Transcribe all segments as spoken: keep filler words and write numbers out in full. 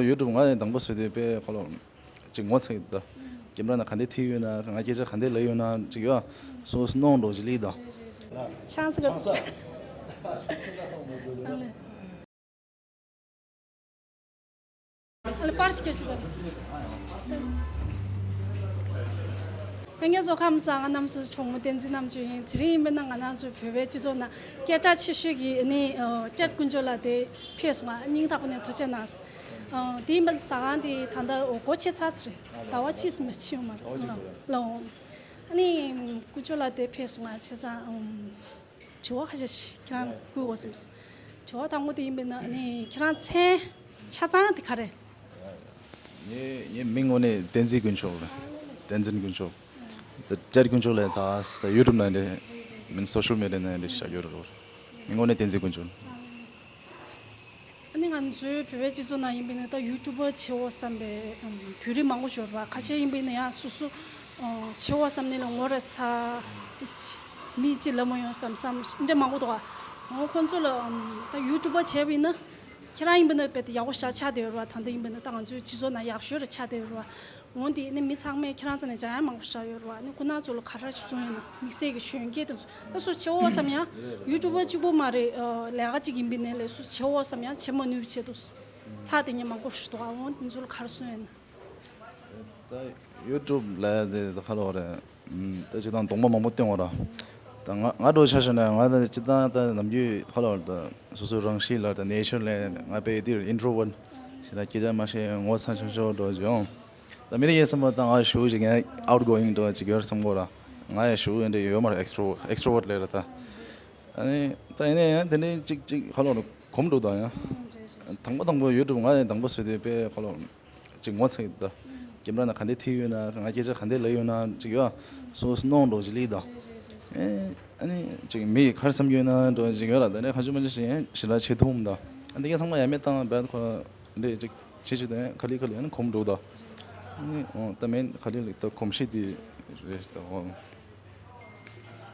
ཡུ་ཊུབ་ང་ཡང་དང་པོ་བཟོས་དུས་དཔེ་ཁོ་ལོ་ཅིག་ངོ་ཚ་གི་འདུག་ཀེམ་ར་ནང་ག་འདྲ་ཐིག་ཡོད་ན། ང་སྐད་ཆ་ག་འདྲ་ལབ་ཡོད་ན་ཅིག་ཡོད། སོ་སོ་སྣང་འགྲོ་ཅིག་ལིག་དང་། ཆང་ས་ག་ཨ་ལེ། ཨ་ལེ་པར་ཞིག་སྐྱེ་ཞིག་དང་། ཕན་ངེད་ཚོ་ཁམས་བཟང་ང་རྣམ་ཚོ་གྲོགས་མོ་བསྟན་འཛིན་རྣམ་དཔྱོད་ཡིན། དེ་རིང་ཡིན་པས་ན་ང་རང་ཚོའི་བོད་པའི་སྤྱི་ཚོགས་ནང་སྐད་གྲགས་ཆེ་ཤོས་ཀྱི་ནི་ཅེཊ་དཀོན་མཆོག་ལགས་དེ་ཕེབས་སོང་། ང་སྙིང་ཐག་པ་ནས་ཐུགས་རྗེ་གནང་། དེ་ཡིན་པས་ཟ་ཁང་དེ་ད་ལྟ་སྒོ་ཕྱེ་ཚར་ཟེར། ཟླ་བ་གཅིག་ཙམ་ཕྱིན་ཡོད་མ་རེད་ལགས། ཨ་ནི་དཀོན་མཆོག་ལགས་དེ་ཕེབས་སོང་། ང་བྱས་ཙང་དྲི་བ་ཁ་ཤས་ཤིག་ཁྱེད་རང་བསྐུལ་དགོས་བསམས། དྲི་བ་དང་པོ་དེ་ཡིན་པས་ན་ནི་ཁྱེད་རང་མཚན་ཆ་ཚང་དེ་ག་རེ། ངའི་ངའི་མིང་དངོས་གནས་བསྟན་འཛིན་དཀོན་མཆོག་རེད། བསྟན་འཛིན་དཀོན་མཆོག་ད་ཅེཊ་དཀོན་མཆོག་ལས་ད་ཡུ་ཊུབ་ནང་འདྲ་མིན་སོ་ཤལ་མི་ཌི་ཡ་ནང་འདྲ་བཞག་ཡོད་རེད། མིང་དངོས་གནས་བསྟན་འཛིན་དཀོན་མཆོག་ཨ་ནི་ང་ཚོའི་བོད་པའི་སྤྱི་ཚོགས་ནང་ཡིན་པས་ན་ད་ཡུ་ཊུབ་པར་བྱེད་འོ་བསམ་པའི་བོད་རིགས་མང་པོ་ཡོད་རེད་པ། ཁ་ཤས་ཡིན་པས་ན་ཡང་སོ་སོ་བྱེད་འོ་བསམ་ནས་ལ་ངོ་ར་ཚ་མི་གཅིག་ལབ་མ་ཡོང་བསམ་བསམ་འདྲ་མང་པོ་འདུག་ག་འོ་ཁོང་ཚོ་ལ་ད་ཡུ་ཊུབ་པར་བྱས་པ་ཡིན་ན་ཁྱེད་རང་ཡིན་པས་ན་དཔེ་དེ་ཡག་པོ་ཞེ་དྲག་ཆགས་བསྡད་ཡོད་རེད་པ། ད་ལྟ་ཡིན་པས་ན་ད་ང་ཚོའི་སྤྱི་ཚོགས་ནང་ཡག་ཤོས་རེ་ཆགས་བསྡད་ཡོད་རེད་པ། འོན་ཏེ་ནི་མི་ཚང་མས་ཁྱེད་རང་རྩ་ནས་སྦྱང་ཡག་མང་པོ་ཞིག་ཡོད་རེད་བ། ནི་ཁོ་ན་ཚོ་ལ་ག་རེ་ཞིག་གསུང་ཡོད་ན་དམིགས་བསལ་གྱི་གཞོན་སྐྱེས་དེ་ཚོ་ད་སུ་བྱེད་འོ་བསམ་ཡང་ཡུ་ཊུབ་པར་གཅིག་པོ་མ་རེད། ལས་ཀ་གཅིག་ཡིན་པའི་ནས་ལས་སུ་བྱེད་འོ་བསམ་ཡང་བྱེད་མ་ནུས་པ་བྱེད་འདུག་ལྷག་དེ་ཉེ་མང་པོ་ཞིག་འདུག་ཨ་འོན་དེ་ཚོ་ལ་ག་རེ་གསུང་ཡོད་ན། ད་ཡུ་ཊུབ་ལ་དེ་ད་ཁ་ལོ་རེད། ད་སྤྱིར་བཏང་གདོང་པ་མང་པོ་སྟོན་འོ་ར། ད་ང་ང་འདྲ་ཆ་བཞག་ན་ང་ད་སྤྱིར་བཏང་ད་ནམ་རྒྱུན་ཁ་ལོ་ད་སོ་སོའི་རང་གཤིས་ལ་ད་ནེ་ཅར་ལ་ང་དཔེ་དེར་ཨིན་ཊྲོ་ཝར་ཞེ་ད་སྐད་ཆ་མ་བཤད་ངོ་ཚ་ཆུང་ཆུང་འདྲ་བྱུང་། ད་མི་དེ་ཡིན་བསམ་པ་ད་ང་ཞུ་ཞིག་ཡང་ཨའུཊ་གོ་ཡིང་འདྲ་ཅིག་ཡོད་བསམ་གོ་ར། ང་ཡང་ཞུ་ཡིན་འདྲ་ཡོད་མ་རེད། ཨེགས་ཊྲོ་ཨེགས་ཊྲོ་ཝར་ལས་ར་ད། ཨ་ནི་ད་ཡིན་ན་ཡང་དེ་འདྲའི་ཅིག་ཅིག་ཧ་ལོ་གོམས་འགྲོ་ད་ཡང་། དང་པོ་དང་པོ་ཡུ་ཊུབ་ང་ཡང་དང་པོ་བཟོས་དུས་དཔེ་ཧ་ལོ་ཅིག་ངོ་ཚ་གི་ད། ཀེམ་ར་ནང་ག་འདྲ་ཐིག་ཡོད་ན་ང་སྐད་ཆ་ག་འདྲ་ལབ་ཡོད་ན་ཅིག་ཡོད། སོ་སོ་སྣང་འགྲོ་ཅིག་ལིག་ད། ཨེ་ཨ་ནི་ཅིག་མི་ག་རེ་བསམ་གྱི་ཡོད་ན་འགྲོ་ཅིག་ཡོད་ར། ད་ནས་ཁ་ཆུ་མ་ཆུ་ཞིག་ཡང་ཞི་ལ་ཆེ་ཐུབ་ད། ཨ་འདི་ག་ཚང་མ་ཡ་མེད་བཏང་བས་ཁོ་འདྲ་ཅིག་ཆེ་ཆུ་དེ་ཁ་ལི་ཁ་ལི་ཨ་ནི་གོམས་འགྲོ་ད། ཨ་ནི་འོ་ད་མེད་ཁ་ལི་ལིག་ད་གོམས་གཤིས་དེ་རེད་ད་འོ།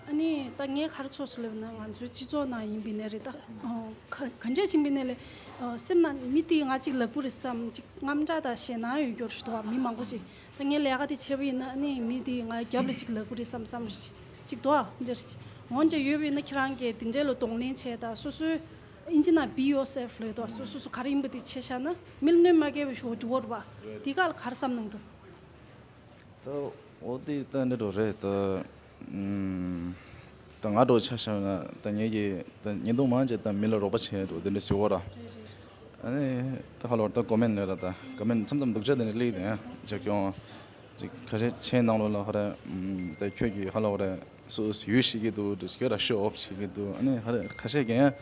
ཨ་ནི་ད་ངས་ག་རེ་ཚོར་སོང་ལབ་ན་ང་ཚོའི་སྤྱི་ཚོགས་ནང་ཡིན་པའི་ནས་རེད་ད། ཨོ་ག་ག་འདྲས་ཡིན་པའི་ནས་ལས། ཨོ་སེམས་ནང་མི་དེ་ང་གཅིག་ལབ་དགོས་རེད་བསམ་ཅིག་དངངས་སྐྲག་དང་ཞེད་སྣང་ཡོད་རྒྱུ་རེད་ད། མི་མང་པོ་ཅིག་ད་ངས་ལས་ཀ་དེ་བྱས་པ་ཡིན་ན་ཨ་ནི་མི་དེ་ང་རྒྱབ་ལ་གཅིག་ལབ་དགོས་རེད་བསམ་བསམ་རེད་ཅིག་ད་འདྲ་རེད། འོན་ཀྱང་ཡོད་པ་ཡིན་ན་ཁྱེད་རང་གིས་དེ་འདྲས་ལ་གདོང་ལེན་བྱས་ད་སོ་སོའི་ཨིན་ཇི་ནང་be yourself ལབ་ད་སོ་སོ་སོ་ག་རེ་ཡིན་པ་དེ་བྱས་བཞག་ན་མི་ལ་གནོད་མ་སྐྱེལ་བའི་ཞོར་འགྲོ་གི་རེད་པ། དེ་ག་ལ་ག་རེ་བསམ་གནང་འདུག་ད་འོ་དེ་ད་འདི་འགྲོ་རེད་ད། ཨུམ། ད་ང་འགྲོ་ཆ་བཞག་ན་ད་ངེད་ཀྱིས་ད་ཉིན་དུ་མང་ཆེ་ད་མི་ལ་རོགས་པ་བྱེད་འགྲོ་དེ་འདྲ་ཟེར་བ་ར། ཨ་ནི་ད་ཧ་ལོ་ད་ཀོ་མེན་ལས་ར། ད་ཀོ་མེན་མཚམས་མཚམས་སྡུག་ཅག་དེ་འདྲ་སླེབས་དེ་ཡང་ཅག་ཀྱང་ཅིག་ཁ་ཤས་ཆེན་ནང་ལོགས་ལ་ཧ་ར། ཨུམ། ད་ཁྱོད་ཀྱིས་ཧ་ལོ་ར། སོ་སོ་ཡུལ་ཤེས་ཀྱི་འདུག་འདྲ་ཞིག་ཡོད་ར། ཤོ་ཨོཕ་བྱེད་ཀྱི་འདུག་ཨ་ནི་ཧ་ར་ཁ་ཤས་ཀྱིས་ཡང་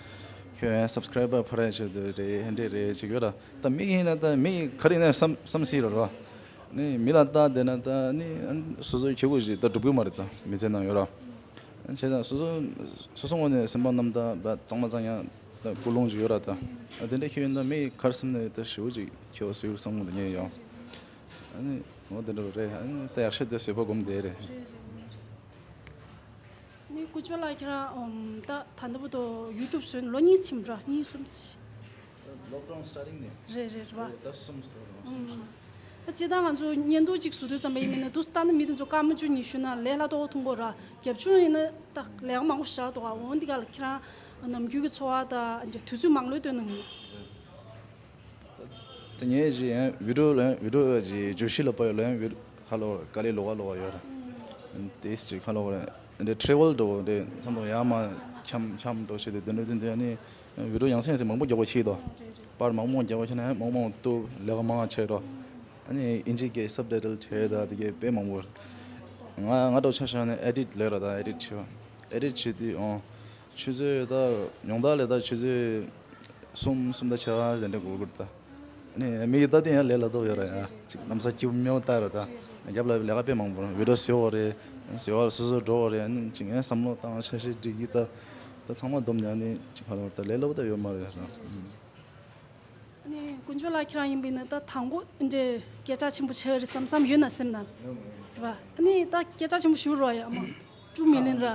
ཁྱོད་ཡང་སབ་སི་ཀ་རའི་བར་འཕར་ཡ་ཆེད་དུ་རེད་འདྲ་རེད་ཅིག་ཡོད་ར། ད་མི་ཡིན་ན་ད་མི་ག་རེ་ཡིན་ན་བསམ་བསམ་སྲིད་ར་ར། ནི་མི་ལ་ལྟ་བསྡད་ན་ད་ནི་སོ་སོའི་ཁྱེད་ཀྱི་ཞིག་ད་འགྲུབ་གི་མ་རེད། ད་མི་ཚེ་ནང་ཡོད་ར། བྱས་ཙང་སོ་སོ་སོ་སོ་ངོས་ནས་སེམས་པ་རྣམ་དག་ད་གཙང་མ་གཙང་ཡ་ད་ཀུན་སློང་ཅིག་ཡོད་ར། ད་ཨ་དེ་འདྲ་ཁྱོད་ཡིན་ན་མི་ག་རེ་བསམ་ནས་ད་ཞེ་པོ་ཅིག་ཁྱེད་བཟོས་བསམ་གི་འདུག་ངས་ཡང་། ཨ་ནི་འོ་དེ་འདྲ་རེད། ཨ་ནི་ད་ཡག་ཤོས་དེ་བཟོད་པ་སྒོམ་བསྡད་རེད། ནི་ཀུ་ཅོ་ལགས་ཁྱེད་རང་ཨམ་ད་ད་ལྟ་བར་དུ་ཡུ་ཊུབ་བཟོས་ནས་ལོ་གཉིས་ཕྱིན་པ་ར། གཉིས་གསུམ་ཕྱིན། ལོག་ཌའུན་སི་ཊར་ཊིང་ནས། རེད་རེད་རེད་པ། ད་གསུམ་ཙམ་རེད། ཨམ་ད་སྤྱིར་བཏང་ང་ཚོ་བརྙན་ཐུང་གཅིག་བཟོ་དུས་ཙམ་པ་ཡིན་ནའི་འདུག་སེ་ལྟ་ན་མི་དེ་ཚོ་སྐར་མ་བཅུ་ཉི་ཤུ་ནང་ལས་སླ་ཏོག་ཐུང་གོ་ར། རྒྱབ་ལྗོངས་ཡིན་ན་ད་ལས་ཀ་མང་པོ་བཞག་འདུག་ག་འོ་འདི་ག་ལ་ཁྱེད་རང་ནམ་རྒྱུན་གྱི་འཚོ་བ་དང་དུས་ཚོད་མང་ལོས་བཏོན་གནང་གི་ཡོད། ད་ངས་ཅིག་ཡང་བི་ཌིའོ་ལ་ཡང་བི་ཌིའོ་ཅིག་བརྗོད་གཞི་ལ་དཔག་ཡོད་ལ་ཡང་བི་ཁ་ལོ་དཀའ་ལས་ལོག་ག་ལོག་ག་ཡོད་ར། དེས་ཅིག་ཁ་ལོ་ར་འདི་ཊེ་རེ་ཝལ་འགྲོ་འདི་མཚམས་མཚམས་ཡར་མར་འཁྱམ་འཁྱམ་འགྲོ་བྱེད་དུས་དེ་འདྲ་དེ་འདྲ་ནི་བི་ཌིའོ་ཡང་སེ་ཡང་སེ་མང་པོ་རྒྱག་པ་ཤེས་དོ། པར་མང་པོ་རྒྱག་པ་ཤེས་ན་མང་པོ་ཏུ་ལས་ཀ་མང་བ་བྱེད་དོ། ཨ་ནི་ཨིན་ཇི་སྐད་སབ་ཊའི་ཊལ་བྱས་ད་དེ་གས་དཔེ་མང་པོ། ང་ང་འགྲོ་ཆ་བཞག་ན་ཨེ་ཌིཊ་ལས་ར། ད་ཨེ་ཌིཊ་བྱེད་པ་ཨེ་ཌིཊ་བྱེད་དུས་ཨོ། ཆུ་ཚོད་ད་ཉུང་མཐའ་ལས་ད་ཆུ་ཚོད་གསུམ་གསུམ་དང་ཕྱེད་ཀ་ཟེར་འདྲ་འགོར་གི་རེད་ད། ཨ་ནི་མི་ཡི་ད་དེ་ཡང་ལས་སླ་ཏོག་ཡོད་ར། ཡ་ཅིག་ལམ་སང་སྐྱིད་པོ་མེད་པ་ལྟ་ར། ད་རྒྱབ་ལ་ལས་ཀ་དཔེ་མང་པོ་ར། བི་ཌིའོ་བཟོ་བ་རེད། བཟོ་བ་སོ་སོ་འགྲོ་བ་རེད། ཨ་ནི་ཅིག་ངས་བསམ་བློ་བཏང་འཆར་གཞི་སྒྲིག་གི་ད་ད་ཚང་མ་བསྡོམས་ནས་ཨ་ནི་ཅིག་ཧ་ལོ་ད་ལས་སླ་པོ་ད་ཡོད་མ་རེད་ར། ཨ་ནི་དཀོན་མཆོག་ལགས་ཁྱེད་རང་ཡིན་པས་ན་ད་དང་པོ་འདྲའི་སྐད་གྲགས་ཆེན་པོ་ཆགས་ཡོད་རེད་བསམ་བསམ་ཡོད་ན་སེམས་ནང་རེད་པ། ཨ་ནི་ད་སྐད་གྲགས་ཆེན་པོ་ཞུ་རོགས་ཡ་ཨ་མ་ཊུ་མི་ལི་ཡན་ར།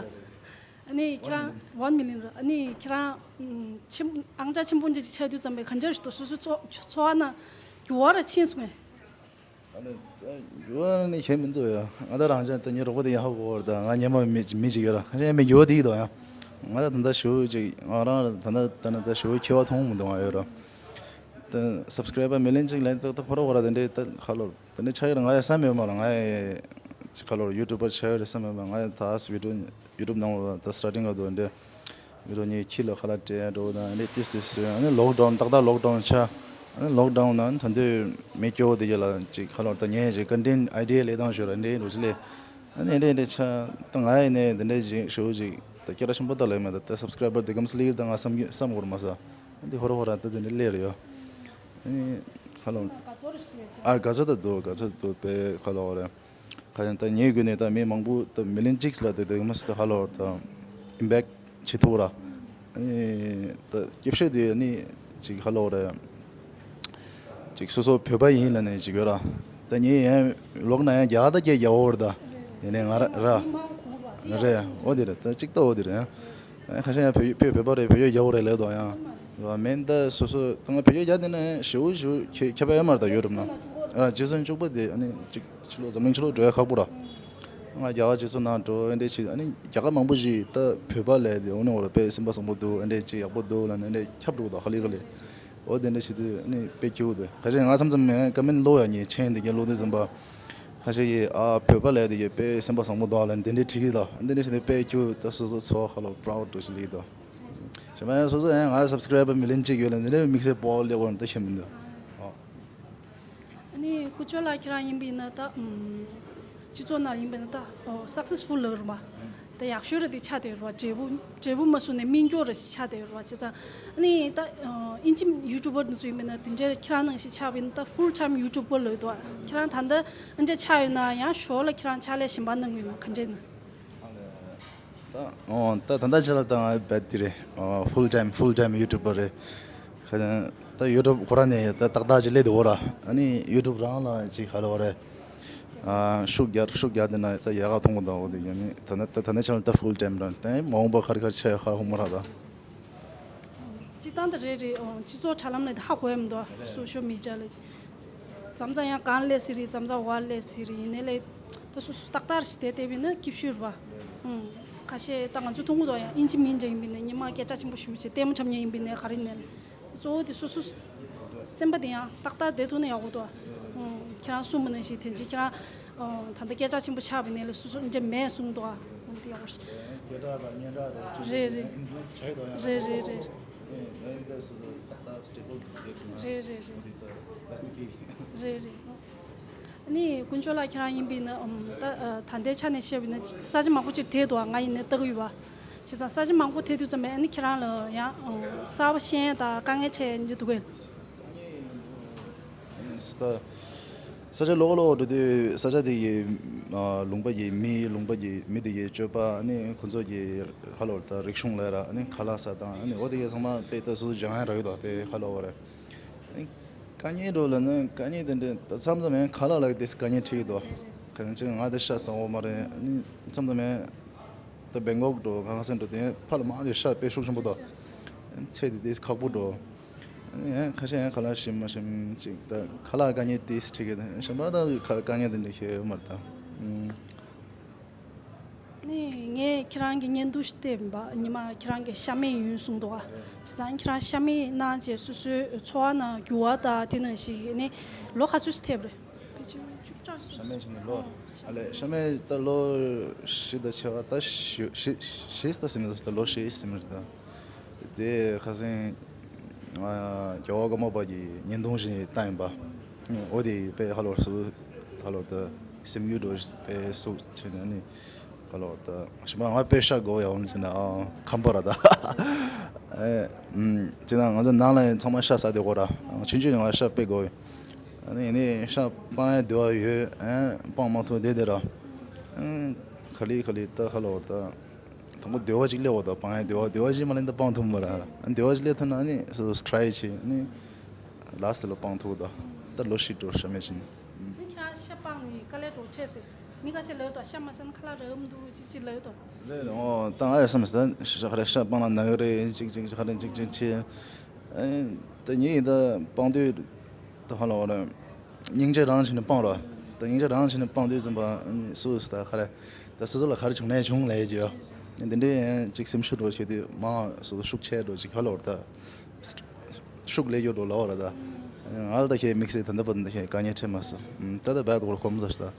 ཨ་ནི་ཁྱེད་རང་ཝན་མི་ལི་ཡན་ར། ཨ་ནི་ཁྱེད་རང་ཨམ་ཆེན་ཨང་གྲངས་ཆེན་པོ་འདྲ་ཅིག་ཆགས་དུས་ཙམ་པའི་ག་འདྲ་ཞིག་འདུག་སོ་སོའི་འཚོ་འཚོ་བ་ནང་ འགྱུར་བ་ར་ཕྱིན་སོང་ངས། ཨ་ནི་ད་འགྱུར་བ་ནི་ཞེ་མི་འདུག་ཡ། ང་ད་རང་ཅག་ད་ངའི་རོགས་པ་དེ་ཡག་པོ་གོ་བར་ད་ང་སྙན་མ་མི་མི་ཅིག་ཡོད་ར། ཁ་ཤས་མི་འགྱུར་བ་དེ་ཡིན་དོ་ཡ། ང་ད་ད་ད་ཞུ་ཅིག་ང་རང་ད་ད་ད་ད་ཞུ་ཁྱེད་བ་མཐོང་མི་འདུག་ང་ཡོད་ར། ད་སབ་སི་ཀ་རའི་བར་མི་ལན་ཅིག་ལན་ད་ད་ཁོ་ར་ཁོ་ར་ད་འདྲེ་ད་ཁ་ལོར་ད་འདྲེ་ཆ་ཡོད་ར། ང་ཡ་བསམ་ཡོད་མ་ར། ང་ཡ་ཅིག་ཁ་ལོར་ཡུ་ཊུབ་པར་ཆ་ཡོད་ར་བསམ་ཡོད་མ། ང་ཡ་ད་ཡུ་ཊུབ་ཡུ་ཊུབ་ནང་ལ་ད་སི་ཊར་ཊིང་ག་དོ་འདྲེ། མི་རོ་ཉེ་ཁྱི་ལ་ཁ་ལག་སྤྲད་འགྲོ་དང་ཨ་ནི་ཏིས་ཏིས་སོས། ཨ་ནི་ལོག་ཌའུན་ཏག་ཏག་ལོག་ཌའུན་ཆགས། ཨ་ནི་ལོག་ཌའུན་ནང་ད་དུས་མི་སྐྱོ་བོ་དེ་ག་ལ་ཅིག་ཁ་ལོག་ད་ཉེ་ཅིག་ཀོན་ཊེན་ཊི་ཨའི་ཌི་ཡ་ལས་སྟངས་ཞོར་ཨ་འདྲེ་འགྲོ་ཅི་ལས། ཨ་ནི་འདྲེ་འདྲེ་ཆགས་ད་ང་ཡི་ནས་འདི་འདྲེ་ཅིག་ཞོ་ཅིག་ད་སྐད་གྲགས་ཆེན་པོ་ད་ལས་མ་ད་ད་སབ་སི་ཀ་རའི་བར་དེ་གམ་སི་ལིར་ད་ང་བསམ་གི་བསམ་གོ་ར་མ་ས། ཨ་འདི་ཧོ་ར་ཧོ་ར་ད་དེ་འདྲེ་ལས་རེ་ཡོ། ཨ་ནི་ཁ་ལོག་ཨ་ག་ཚོད་ད་དུ་ག་ཚོད་དུ་པའི་ཁ་ལོག་རེ། ཁ་ཡང་ད་ཉེ་དགོས་ནས་ད་མི་མང་པོ་ད་མི་ལིན་གཅིག་ལ་ད་ད་མ་སི་ད་ཧ་ལོ་ད་ཨིམ་པེག་བྱེད་ཐུབ་ར། ཨ་ནི་ད་སྐྱིད་ཤོས་དེ་ནི་ཅིག་ཧ་ལོ་ར་ཅིག་སོ་སོ་བོད་པ་ཡིན་ལ་ནས་ཅིག་ཡོད་ར། ད་ཉེ་ཡང་ལོག་ན་ཡང་རྒྱ་གར་ད་སྐད་རྒྱག་འོ་ར་ད་ཡིན་ནས་ང་ར་ར་རེད། འོ་དེ་རེད། ད་ཅིག་ད་འོ་དེ་རེད། ཨ་ཁ་ཤས་ཡང་བོད་བོད་བོད་པ་རེད། བོད་ཡིག་རྒྱག་འོ་རེད་ལབ་དོ་ཡང་ར། མེན་ད་སོ་སོ་ད་ང་བོད་ཡིག་རྒྱག་དེ་ན་ཞེ་པོ་ཞེ་པོ་ཁྱད་ཁྱད་པར་ཡོད་མ་རེད། ད་ཡོ་རོབ་ན་ར་རྗེས་སུ་བཅུག་པ་དེ་ཨ་ནི་ཅིག་ཕྱི་ལོགས་འཛམ་གླིང་ཕྱི་ལོགས་འགྲོ་ཡ་ཁག་པོ་ར། ང་རྒྱ་གར་རྗེས་སུ་ནང་འགྲོ་ཨེ་འདྲས་བྱེད། ཨ་ནི་རྒྱ་གར་མང་པོ་ཞིག་ད་བོད་པ་ལས་དེ་འོ་ནི་འོ་ར་དཔེ་སེམས་པ་བཟང་པོ་འདུག་ཨེ་འདྲས་ཅིག་ཡག་པོ་འདུག་ལ་ནི་ཨེ་འདྲས་ཁྱབ་འགྲོ་གི་འདུག་ཧ་ལི་ཧ་ལི། འོ་དེ་འདྲས་བྱེད་དུས་ཨ་ནི་དཔེ་སྐྱིད་པོ་འདུག་ཁ་ཤས་ང་མཚམས་མཚམས་ཀ་མེན་ཊི་ཀློག་ཡ་ཉེ་ཆེན་དེ་གའི་ཀློག་དུས་ཙམ་པ། ཁ་ཤས་ཀྱིས་ཨ་བོད་པ་ལས་དེ་གའི་དཔེ་སེམས་པ་བཟང་པོ་འདུག་ལ་དེ་འདྲས་བྲིས་གི་འདུག་དེ་འདྲས་བྱེད་དུས་དཔེ་སྐྱིད་པོ་ད་སོ་སོ་ཚོ་ཧ་ལོ་པ་རའུ་ཌི་འདྲས་ཞིག་ལི་འདུག་ཞེས་མ་ཡང་སོ་སོ་ཡང་ང་སབ་སི་ཀ་རའི་བར་མི་ལིན་གཅིག་ཡོད་ལ་འདི་འདྲའི་དམིགས་བསལ་སྤོ་ལེ་བོ་ད་ཤེས་མི་འདུག་ཨོ། ཨ་ནི་ཀུ་ཅོ་ལགས་ཁྱེད་རང་ཡིན་པ་ཡིན་ན་ད་ཨམ་སྤྱི་ཚོགས་ནང་ཡིན་པ་ཡིན་ན་ད་ཨོ་སག་སེ་སི་ཕུལ་ལབ་རེད་མ། ད་ཡག་ཤོས་རེད་དེ་ཆགས་བསྡད་རེད་བ། འབྲས་བུ་འབྲས་བུ་མ་བཟོ་ནས་སྨིན་སྐྱོ་རེད་ཆགས་བསྡད་རེད་བ། བྱས་ཙང་ཨ་ནི་ད་ཨ་ཨིན་ཇི་ཡུ་ཊུབ་པར་དེ་ཚོ་ཡིན་པ་ཡིན་ན་དེ་འདྲའི་ཁྱེད་རང་ནང་བཞིན་ཆགས་པ་ཡིན་ན་ད་ཕུལ་ཊའིམ་ཡུ་ཊུབ་པར་ལབ་འདུག་ཁྱེད་རང་ད་ལྟ་ཨ་འདྲ་ཆགས་ཡོད་ན་ཡང་ཞོར་ལ་ཁྱེད་རང་ཕྱག་ལས་གཞན་པ་གནང་གི་ཡོད་ན་ག་འདྲས་ན། ད་ཨོ་ད་ད་ལྟ་ཆ་ལ་ད་ང་བེད་དེ་རེད། ཨོ་ཕུལ་ཊའིམ་ཕུལ་ཊའིམ་ཡུ་ཊུབ་པར་རེད། ཁ་ད་ཡུ་ཊུབ་ཁོ་རང་ནས་ད་ཏག་ཏག་ཅིག་སླེབས་འདུག་གོ་ར། ཨ་ནི་ཡུ་ཊུབ་རང་ལ་ཅིག་ཧ་ལོ་རེད། ཨ་ཤུགས་རྒྱག་ཤུགས་རྒྱག་དེ་ན་ད་ཡག་ག་མཐོང་གི་འདུག་འོ་དེ་ཡིན་ནི་ད་ནི་ད་ད་ནི་ཆ་ལ་ད་ཕུལ་ཊའིམ་རང་ད་མ་འོངས་པ་ཁ་རི་ཁ་རི་ཆ་ཧ་ཧོ་མ་ར་ད། སྤྱིར་བཏང་ད་རེད་རེད། ཨོ་སྤྱི་ཚོགས་དྲ་ལམ་ལ་ད་ཧ་གོ་ཡ་མི་འདུག་སོ་ཤལ་མི་ཌི་ཡ་ལ། མཚམས་མཚམས་ཡང་གང་སླེབས་སྲིད་རེད། མཚམས་མཚམས་བར་སླེབས་སྲིད་རེད། ཡིན་ནའི་ལས་ད་སོ་སོ་ཏག་ཏག་ཞིག་བསྡད་བསྡད་པ་ཡིན་ན་སྐྱིད་ཤོས་རེད་བ། ཨང་། ཁ་ཤས་ད་ང་ཚོ་མཐོང་གི་འདུག་ཡང་ཨིན་ཇི་མི་འདྲ་ཡིན་པ་ཡིན་ན་སྔོན་མ་སྐད་གྲགས་ཆེན་པོ་ཞེ་པོ་བྱས་ལྟད་མོ་འཁྲབ་མཁན་ཡིན་པ་ཡིན་ནའི་ག་རེ་ཡིན་ནའི་ལས། གཙོ་བོ་དེ་སོ་སོ་སེམས་པ་དེ་ཡང་ཏག་ཏག་བསྡད་ཐུབ་ན་ཡག་པོ་འདུག་ཨང་། ཁྱེད་རང་གསུངས་པ་ནང་བཞིན་དེ་རྗེས་ཁྱེད་རང་ཨང་ད་ལྟ་སྐད་གྲགས་ཆེན་པོ་ཆགས་པ་ཡིན་ནའི་ལས་སོ་སོ་འདྲ་མེད་གསུངས་འདུག་ཨང་། དེ་ཡག་པོ་ཞིག་སྐད་གྲགས་དང་སྙན་གྲགས་རེད། རེད་རེད། ཨིན་ཕུ་ལུ་ཨེན་སི་བྱས་འདུག་ཡང་རེད་རེད་རེད། ཨེ་ང་ཡི་ད་སོ་སོ་ཏག་ཏག་སི་ཊེ་བལ་དུ་བསྡད་ཐུབ་ན་རེད་རེད་རེད། འོ་དེ་ད་ལ་སི་ཀི་རེད་རེད། ཨ་ནི་དཀོན་མཆོག་ལགས་ཁྱེད་རང་ཡིན་པ་ཡིན་ན་ཨམ་ད་ཨ་ད་ལྟའི་ཆ་ནས་བཤད་པ་ཡིན་ན་ས་ཆ་མང་པོ་ཅིག་དེད་འདུག་ང་ཡིན་ནའི་ལྟ་གི་ཡོད་པ། བྱས་ཙང་ས་ཆ་མང་པོ་དེད་དུས་ཙམ་པས་ཨ་ནི་ཁྱེད་རང་ལ་ཡང་ཨམ་གསར་པ་ཤེས་ཡ་དང་དཀའ་ངལ་འཕྲད་ཡ་འདི་འདུག་གས། ད་ས་ཆ་ལོགས་ལོགས་འགྲོ་དུས་ས་ཆ་དེ་ཡི་ཨ་ལུང་པ་ཡི་མི་ལུང་པ་ཡི་མི་དེ་ཡི་སྤྱོད་པ་ཨ་ནི་ཁོ་ཚོ་གི་ཧ་ལོ་ད་རིག་གཞུང་ལས་ར་ཨ་ནི་ཁ་ལག་ཟ་སྟངས་ཨ་ནི་འོ་དེ་ཡི་ཚང་མ་དཔེ་ད་སོ་སོ་སྦྱང་ཡ་རག་གི་འདུག་དཔེ་ཧ་ལོ་བ་རེད། དཀའ་ངལ་འགྲོ་ལ་ནི་དཀའ་ངལ་དེ་འདྲ་ད་མཚམས་མཚམས་ཡང་ཁ་ལག་ལ་དེ་དཀའ་ངལ་འཕྲད་ཀྱི་འདུག་གང་ཅི་ང་དེ་ཤ་ཟ་འོ་མ་རེད། ཨ་ནི་མཚམས་མཚམས་ཡང་ད་བེང་ཀོག་འགྲོ་གང་ག་སེ་འགྲོ་དེ་ཕར་ལ་མང་ཆེ་ཤ་དཔེ་ཤུགས་ཆེན་པོ་འདུག་ཚེ་དེ་དེ་ཁག་པོ་འགྲོ། ཨ་ནི་ཡང་ཁ་ཤས་ཡང་ཁ་ལག་ཞིམ་མ་ཞིམ་ཅིག་ད་ཁ་ལག་དཀའ་ངལ་དེ་འཕྲད་ཀྱི་འདུག་གཞན་པ་ད་ཁ་དཀའ་ངལ་དེ་འདྲ་ཞིག་ཡོད་མ་རེད་ད། ནི་ངས་ཁྱེད་རང་གི་བརྙན་ཐུང་ཞིག་བལྟས་པ་ཉི་མ་ཁྱེད་རང་གི་ཤ་མེད་ཡོང་གསུངས་འདུག་བྱས་ཙང་ཁྱེད་རང་ཤ་མེད་གནང་བྱས་སོ་སོའི་འཚོ་བ་ནང་འགྱུར་བ་དང་དེ་ནང་བཞིན་ནི་ལོ་ག་ཚོད་ཞིག་ཐེབས་རེད། ཕལ་ཆེར་བཅུ་ཕྲག་ཤ་མེད་ཕྱིན་ནས་ལོ་ཨ་ལས་ཤ་མེད་ད་ལོ་བཞི་དང་ཕྱེད་ཀ་ད་བཞི་བཞི་བཞི་ད་ཟིན་མི་འདུག་ད་ལོ་བཞི་ཟིན་མི་རེད་ད། དེ་ཁ་སང་ང་རྒྱལ་བ་ཀརྨ་པ་གི་བརྙན་ཐུང་ཞིག་བཏང་ཡིན་པ། འོ་དེ་དཔེ་ཧ་ལོར་སུ་ཧ་ལོར་དུ་སེམས་ཡུལ་འགྲོ་དཔེ་སུ་བྱས་ནས་ནི་ཧ་ལོར་དུ་ཞིམ་པ་ང་དཔེ་ཤ་དགོས་ཡ་འོང་ཟེར་ན་ཨ་ཁམས་པ་ར་ད། ཨེ་ཨུམ་བྱས་ན་ང་ཚོ་ནང་ལ་ཚང་མ་ཤ་ཟ་དེ་གོ་ར་ཆུང་ཆུང་ནས་ང་ཤ་དཔེ་དགོས་ཡོད། ཨ་ནི་ནི་ཤ་སྤང་ཡ་དེ་བ་ཡོད་ཨེ་སྤང་མ་ཐུབ་དེ་དེ་ར་ཨེ་ག་ལི་ག་ལི་ད་ཧ་ལོར་ད། དང་པོ་དེ་བ་ཅིག་སླེབས་འོ་ད་སྤང་ཡ་དེ་བ་དེ་བ་ཅིག་མ་ལེན་ད་སྤང་ཐུབ་མ་ར་ཨ་དེ་བ་ཅིག་སླེབས་ཐུབ་ན་ནི་སོ་སོ་ཊ་རའི་བྱེད་ནི་ལ་སི་ལ་སྤང་ཐུབ་ད་ད་ལོ་ཤི་འགྲོ་ཤ་མེད་ཕྱིན། ཁྱེད་རང་ཤ་སྤང་ནི་དཀའ་ལས་འགྲོ་ཆེ་ཟེར་མི་ཁ་ཤས་ལབ་ད་ཤ་མ་ཟ་ན་ཁ་ལག་རག་མི་འདུག་ཅི་ཅི་ལབ་ད། རེད་ཨོ་ད་ང་ཡ་བསམ་ཟ་ཤ་ཁ་རེ་ཤ་སྤང་ན་ན་གི་རེད་ཅིག་ཅིག་ཤ་ཁ་རེ་ཅིག་ཅིག་ཆེ་ཨ་ད་ཉིད་ཡིན་ད་སྤང་དུས། ད་ཧ་ལོ་ར། སྙིང་རྗེ་རང་བྱས་ནས་སྤངས་རོགས། ད་སྙིང་རྗེ་རང་བྱས་ནས་སྤངས་དུས་ཙམ་པ་སུ་ད་ག་རེ། ད་སོ་སོ་ལ་ག་རེ་བྱུང་ནས་བྱུང་ལས་ཀྱི་ཡོད། འདི་འདྲའི་ཅིག་སེམས་ཤུགས་འགྲོ་བྱེད་དུས་མང་སོ་སོ་ཤུགས་ཆེ་འགྲོ་ཅིག་ཧ་ལོ་ར་ད། ཤུགས་ལས་ཡོད་འགྲོ་ལོ་ར་ད། ང་ལ་ད་ཁྱེད་དམིགས་བསལ་ད་འདི་པ་འདི་ཁྱེད་དཀའ་ངལ་འཕྲད་མ་སོང་། ད་ད་བད་གོར་གོམ་ཟ་ཤི་ད།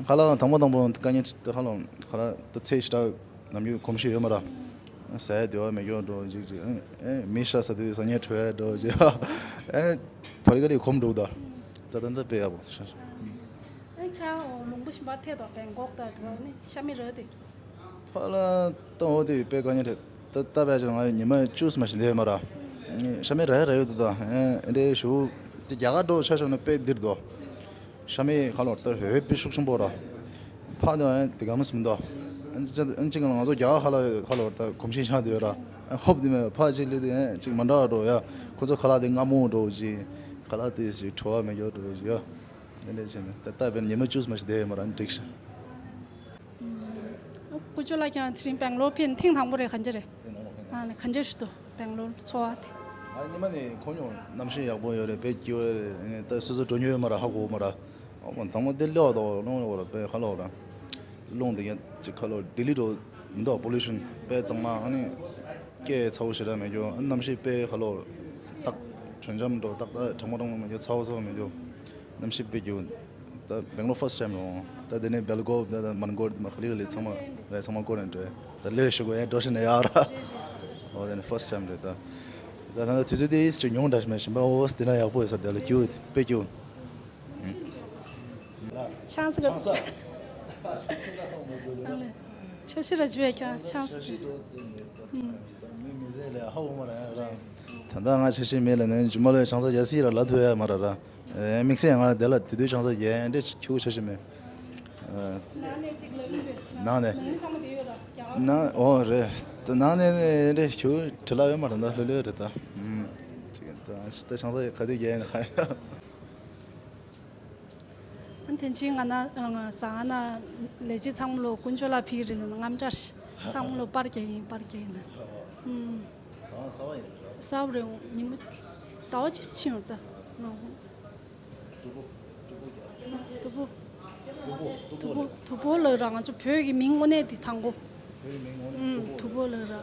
ཁ་ལག་དང་པོ་དང་པོ་དཀའ་ངལ་འཕྲད་ད་ཧ་ལོ་ཁ་ལག་ད་ཚེ་ཞི་དྲག་ནམ་རྒྱུན་གོམས་གཤིས་ཡོད་མ་ར། ཟས་བདེ་བ་མེད་རྒྱུ་འགྲོ་ཅིག་ཅིག་ཨེ་མི་ཤ་ཟ་དུས་ཟ་ཉལ་བྲོས་འགྲོ་ཅིག་ཨེ་བ་རི་ཀ་ལི་གོམས་འགྲོ་ད། ད་ད་ད་དཔེ་ཡག་པོ་ཤ་ཤ། ཨེ་ཁྱེད་རང་ལུང་པ་གཞན་པ་ཐད་དོ་བེང་ཀོག་ད་དུ་ནི་ཤ་མི་ར་དེ། ཕ་ལ་ཏང་འོ་དེ་དཔེ་དཀའ་ངལ་རེད། ད་ད་བས་ཀྱང་ང་ཉི་མ་བཅུ་ཙམ་ཞིག་འདས་མ་ར། ཤ་མི་ར་ར་ཡོད་དུ་ད་ཨེ་འདྲའི་ཞུ་དེ་རྒྱ་གར་འགྲོ་ཆ་བཞག་ན་དཔེ་འདིར་དོ། ཤ་མི་ཁ་ལོར་ལྟར་འོད་དཔེ་ཤུགས་ཆེན་པོ་ར། ཕག་དང་ཨེ་དེ་ག་མི་སུམ་དོ། ཨེ་ཅི་ཨེ་ཅི་གང་ང་ཚོ་རྒྱ་གར་ཁ་ལ་ཁ་ལོར་ལྟར་གོམས་གཤིས་ཆགས་དེ་ཡོད་ར། ཨེ་ཧོབ་དེ་མེད་ཕག་ཅིག་ལུས་དེ་ཨེ་ཅིག་མ་འདྲ་བ་འགྲོ་ཡ། ཁོ་ཚོ་ཁ་ལག་དེ་མངར་མོ་འགྲོ་ཅིག་ཁ་ལག་དེ་ཞིག་བྲོ་བ་མེད་རྒྱུ་འགྲོ་ཅིག་ཡ། དེ་འདྲ་བྱས་ནས་ད་ལྟ་བས་ཉི་མ་བཅུ་ཙམ་ཞིག་བསྡད་ཡོད་མ་ར་འགྲིག་ཤག་ཀུ་ཅོ་ལགས་ཀྱང་དེ་རིང་སྦེང་ལོར་ཕེབས་ཐེངས་དང་པོ་རེད། ག་འདྲ་རེད། ཨ་ནི་ག་འདྲ་ཞིག་འདུག་སྦེང་ལོར་འཚོ་བ་དེ། ང་ཉི་མ་ནས་ཁོ་ཉོ་གནམ་གཤིས་ཡག་པོ་ཡོད་རེད། དཔེ་སྐྱིད་པོ་རེད། ད་སོ་སོ་འགྲོ་མྱོང་ཡོད་མ་རེད། ཧ་གོ་མ་རེད། ཨོ་མ་ཚང་མ་དེ་ལོག་དོ་ལོང་ཡོད་རེད། དཔེ་ཧ་ལོག་རེད། རླུང་དེ་ག་ཅིག་ཁ་ལོ་ལྡི་ལི་འགྲོ་མི་འདུག་པོ་ལུ་ཤན་དཔེ་གཙང་མ། ཨ་ནི་སྐད་ཚ་བོ་ཞེ་དྲག་མེད་རྒྱུ། ཨ་གནམ་གཤིས་དཔེ་ཧ་ལོ་ཏག་དྲོད་འཇམ་འགྲོ་ཏག་ཏག་གྲང་མོ་གྲང་མོ་མེད་རྒྱུ། ཚ་བོ་ཚ་བོ་མེད་རྒྱུ། གནམ་གཤིས་དཔེ་སྐྱིད་པོ། ད་སྦེང་ལོར་ཕར་སི་ཊི་ཊའིམ་རེད། ད་དེ་ནས་སྦེལ་ཀོབ་ད་ད་མན་གོར་ད་མ་ཁ་ལི་ཁ་ལི་ཚང་མ་རེད། ཚང་མ་སྐོར་ནས་འགྲོ། ད་ལོས་ཞུ་དགོས་ཡ་འགྲོ་ཤི་ན་ཡག་ར། འོ་དེ་ནས་ཕར་སི་ཊི་ཊའིམ་རེད་ད། ད་ད་དུས་ཚོད་དེ་ཅིག་ཉུང་དྲགས་མེད་བཞིན་པ། འོ་དེ་ན་ཡག་པོ་ཡོད་ས། དེ་ལ་སྐྱིད་པོ་དཔེ་སྐྱིད་པོ། ཆང་ས་ག་ཆང་ས། ཆ་ཤི་ར་ཇུ་ཡ་ཁྱང་ཆང་ས། མི་མི་ཟེར་ལ་ཧ་འོ་མ་ར་ཡ་ར། ད་ད་ང་ཆ་ཤི་མེད་ལ་ནས་ཇུ་མ་ལོས་ཆང་ས་ཡ་སི་ར་ལ་ཐུ་ཡ་མ་ར་ར། ཨེ་དམིགས་བསལ་ང་དེ་ལ་དེ་དུས་ཆང་ས་རྒྱས་འདྲེ་ཁྱུ་ཆ་ཤི་མེད། ནང་ནས་ཅིག་ལ་ཡིན་དུས། ནང་ནས། ནང་མི་ཚང་མ་དེ་ཡོད་ར་རྒྱ་གར། ནང་ཨོ་རེད། ད་ནང་ནས་འདྲེ་ཁྱུ་བྲེལ་ལ་ཡོད་མ་རེད། ད་ལྷོད་ལྷོད་རེད་ད། ཨུམ། ཅིག་ད་ད་ཆང་ས་ག་དུས་རྒྱས་ཡིན་ན་ཁ་ཡ། ཨ་དེ་ཅིག་ང་ན་ཟ་ང་ན་ལས་བྱེད་ཚང་མ་ལོ་དཀོན་མཆོག་ལ་ཕིག་རེད་ལ་ན་རྔམ་སྐྲ་ཚང་མ་ལོ་པར་རྒྱག་ཡིན་པར་རྒྱག་ཡིན་ལ། ཨུམ། ཟ་བ་ཟ་བ་ཡིན། ཟ་བ་རེད། ཉི་མ་ཟླ་བ་གཅིག་ཕྱིན་ཡོད་ད། དུ་བོ། དུ་བོ་རྒྱག་དུ་བོ། དུ་བོ། དུ་བོ་ལབ་ར། ང་ཚོ་བོད་ཀྱི་མིང་དངོས་གནས་དེ་དང་པོ། བོད་ཀྱི་མིང་དངོས་གནས་ཨུམ། དུ་བོ་ལབ་ར།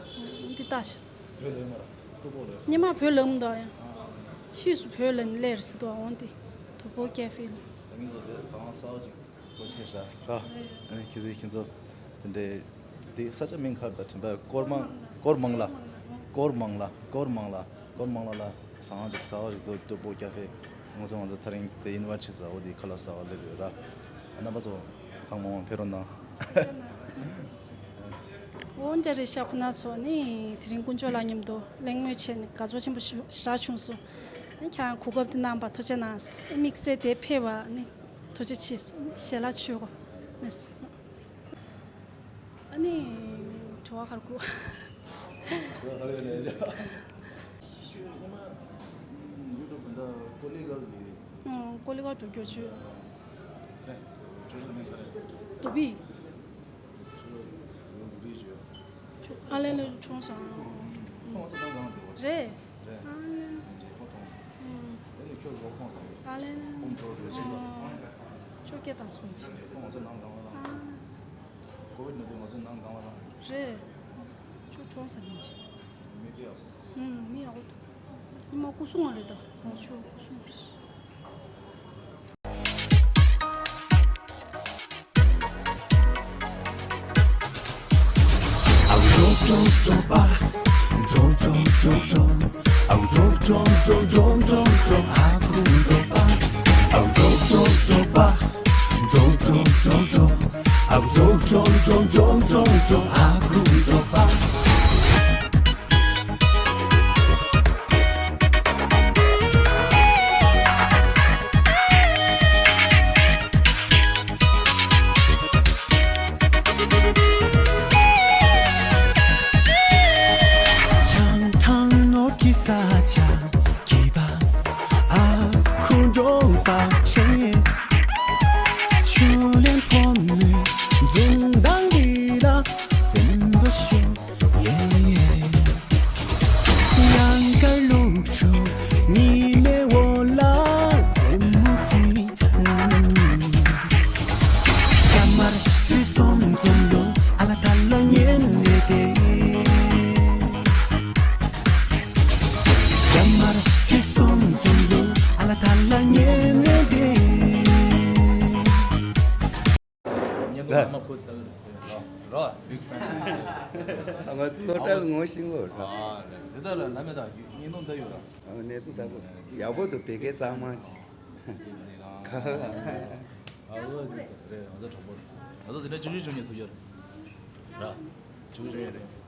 འདི་ལྟ་ཞིག་བོད་ལབ་མ་ར། དུ་བོ་ལབ། སྔོན་མ་བོད་ལབ་མི་འདུག་ཡ། ཕྱིས་སུ་བོད་ལབ་ནས་སླེབས་རེད་ཟེར་འདུག་འོན་ཏེ། དུ་བོ་ཀེ་ཧྥེ་ལ། ད་ངེད་ཚོ་དེ་ཟ་ས་ཅིག་སྒོ་ཕྱེ་ཤག་ར། ཨ་ནི་ཁྱེད་ཚོས་ཁྱེད་ཚོ་དེ་འདྲའི་དེ་ས་ཆ་མིང་ག་རེ་ད་དྲན་པ། ཀོར་མང་། ཀོར་མང་ལ། ཀོར་མང་ལ། ཀོར་མང་ལ། ཀོར་མང་ལ་ལ་ཟ་ཁང་ཅིག་ཟ་བ་ཞིག་འདུག་དུ་བོ་ཀེ་ཧྥེ། ང་ཚོ་ང་ཚོ་ཐག་རིང་དེ་ཡིན་བར་ཆེ་ས་འོ་དེ་ཁ་ལག་ཟ་བ་སླེབས་ཡོད་ར། རྣམ་པ་ཚོ་གང་མང་མང་ཕེབས་རོགས་གནང་། འོ་འདྲ་རེད་ཤག་ཁོ་ན་ཚོ་ནི་དེ་རིང་དཀོན་མཆོག་ལགས་མཉམ་དུ་གླེང་མོལ་བྱས་ནས་དགའ་ཚོར་ཆེན་པོ་ཞེ་དྲག་བྱུང་སོང་། ཁྱེད་རང་གོ་སྐབས་དེ་གནང་བ་ཐུགས་རྗེ་གནང་། དམིགས་བསལ་དེ་ཕེབས་པ་ནི་ཐུགས་རྗེ་ཆེ། ཞལ་ལག་མཆོད་གོ། ཨ་ནི་དྲི་བ་ག་རེ་དགོས། དྲི་བ་ག་རེ་ཡོད་ན་ཡ། ཤུ་ཉི་མ་ཡུ་ཊུབ་འདི་ཀོ་ལི་གལ་གི། ཨང་། ཀོ་ལི་གལ་འགྲོ་རྒྱུ་བྱོས། ཨེ། ཇོ་ཇོ་མིང་ག་རེ། དུ་བི། ཇོ་ཇོ་ཡོང་དུ་བི་ཇོ། ཨ་ལེ་ལེ་ཁྲོང་སང་། ཁོང་ཚོ་ནང་གང་དེ་བ། རེད། རེད། ཨ་ལེ་ལེ། ཁོ་ཐོང་། ཨང་། དེ་ནས་ཁྱོད་ལོག་ཐོང་སང་། ཨ་ལེ་ལེ། ཁོང་ཁྲོ་རོ་ཆེ་ལ། ཁྱོད་སྐད་བཏང་སོང་ཅི། ཁོང་ཚོ་ནང་གང་ལ། ཨ་ལེ་ལེ། ཀོ་བིད་ནད་དུག་ང་ཚོ་ནང་གང་ལ་རང་། རེད། ཁྱོད་ཁྲོང་སང་ཡིན་ཅི། མི་སྐད་ཡག་པོ། ཨུམ། མི་ཡག་པོ་འདུག་ཉི་མ་སྐུ་སྲུང་མ་རེད་ད། ཁོང་ཚོ་སྐུ་སྲུང་མ་རེད། ར། big fan། ང་ཚོ་སློབ་གྲྭ་ལ་ངོ་ཤེས་ངོ་ར། ཨ་རེད། དེ་ལྟར་ལ་ལ་མེ་དང་གནས་སྟངས་ལྟ་ཡོད་ར། ཨ་གནས་སྟངས་ལྟ་བུ་ཡག་པོ་འདུག་བོད་སྐད་གཙང་མ་ཅིག་ཨ་འོ་རེད། ང་ཚོ་གྲོགས་པོ་རེད། ང་ཚོ་འཛིན་གྲྭ་བཅུ་བཞི་བཅུ་གཉིས་ཚུགས་ཡོད་ར། བཅུ་བཞི་བཅུ་གཉིས་རེད།